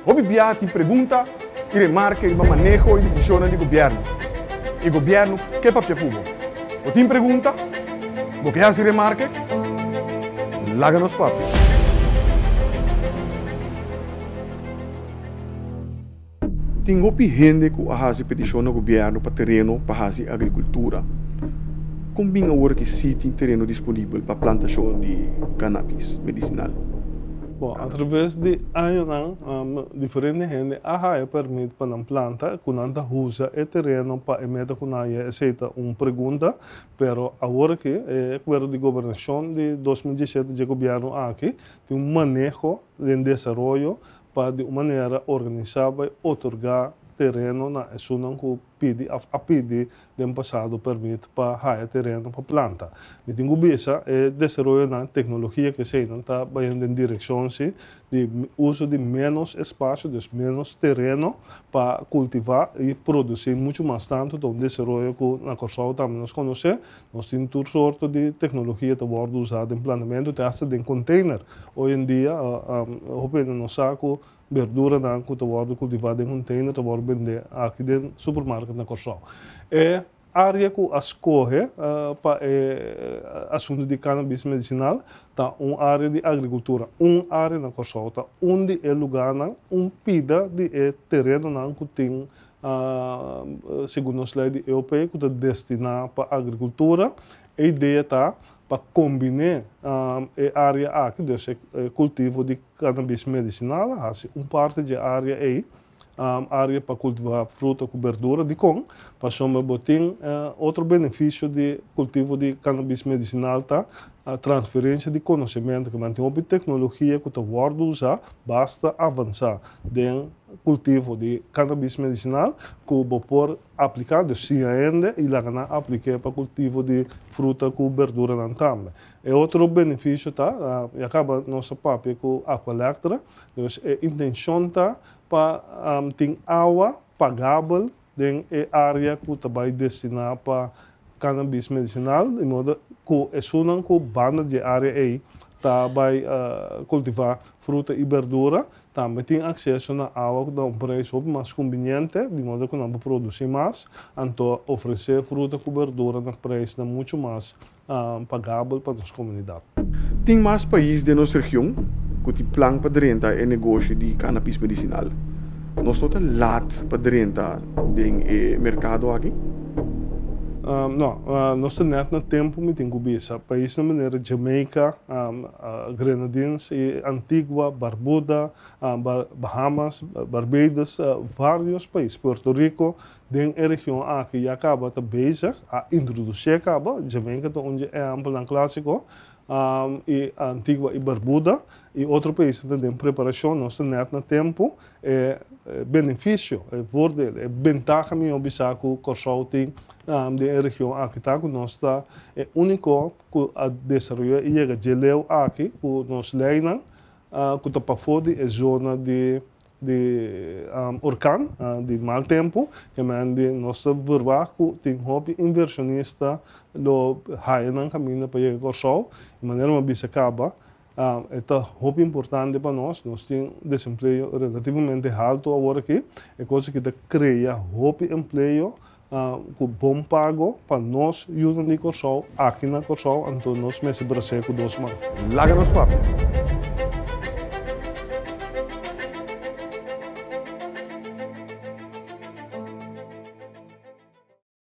Hopi biaha tin pregunta i remarke riba maneho i desishonnan di gobièrnu. I gobièrnu ke papia ku bo. Bo tin pregunta? Bo ke hasi remarke? Laga nos papia. Tin hopi hende ku a hasi petishon na gobièrnu pa tereno pa hasi agrikultura. Kon bin awor ki si tin tereno disponibel pa plantashon di kanabis medisinal? Bon, atraves di añanan diferente hende a haya pèrmit pa nan planta ku nan ta usa e tereno pa e meta ku nan haya. Esei ta un pregunta, pero awor aki e akuerdo di gobernashon di 2017 dje gobièrnu aki tin un maneho den desaroyo pa di un manera organisá bai otorgá tereno na esunnan ku pidi òf a pidi den pasado pèrmit pa haya tereno pa planta. Mi tin ku bisa e desaroyonan, teknologia ku eseinan ta bayendo den direkshon si di uso di ménos espasio, dus ménos tereno pa kultivá i produsí muchu mas tantu. Ta un desaroyo ku na Kòrsou tambe nos konosé. Nos tin tur sorto di teknologia ta wòrdu usá den plantamentu, te asta den container. Hoy en dia, hopi hende no sa ku berduranan ku ta wòrdu kultivá den container ta wòrdu bendé aki den supermarket na Kòrsou. E área ku a skohe pa e asuntu di cannabis medisinal ta un área di agrikultura. Un área na Kòrsou ta un di e lugánan, un pida di e terenonan ku tin Segun nos lei di EOP ku ta destiná pa agrikultura, e idea ta pa kombiné e área aki, dus e kultivo di kanabis medisinal, hasi un parti dje área ei área pa kultivá fruta ku berdura. Dikon? Pasobra bo tin otro benefisio di kultivo di kanabis medisinal ta transferensia di konosementu, ke nan tin hopi teknologia ku ta wòrdu usá basta avansá den kultivo di cannabis medicinal ku bo por apliká, dus siña hende i laga nan aplik'é pa kultivo di fruta ku berduranan tambe. E otro benefisio ta, ya kaba nos a papia ku Aqualectra, dus e intenshon ta pa tin awa pagabel den e área ku ta bai destiná pa cannabis medicinal, di modo ku esunnan ku banda di e área ei ta bai kultivá fruta i berdura tambe tin akseso na awa ku ta un preis hopi mas kumbiniente, di modo ku nan por produsí mas, anto ofresé fruta ku berdura na preisnan muchu mas pagabel pa nos komunidat. Tin mas pais den nos region ku tin plan pa drenta e negoshi di cannabis medisinal. Nos no ta lat pa drenta den e merkado aki? No, nos ta nèt na tempu mi tin ku bisa. Paisnan manera Jamaica, Grenadines i Antigua, Barbuda, Bahamas, Barbados, vários pais, Puerto Rico, Den e region aki ya kaba ta bezig, a introdusié kaba, Jamaica ta un dje ehèmpelnan klásiko, i Antigua i Barbuda i otro paisnan ta den preparashon, nos ta nèt na tempu, e benefisio, e voordeel, e bentaha mihó bisa ku Kòrsou tin den e region aki ta ku nos ta e úniko ku a desaroyá i yega dje leu aki ku nos leinan ku ta pafó di e zona di di orkan, di mal tempu, ke men di nos ta verwagt ku tin hopi invershonista lo haya nan kaminda pa yega Kòrsou. I manera mi a bisa kaba, e ta hopi importante pa nos, nos tin desempleo relativamente haltu awor aki, e kos aki ta krea hopi empleo ku bon pago pa nos yunan di Kòrsou aki na Kòrsou, anto nos mester bras'é ku dos man. Laga nos papia.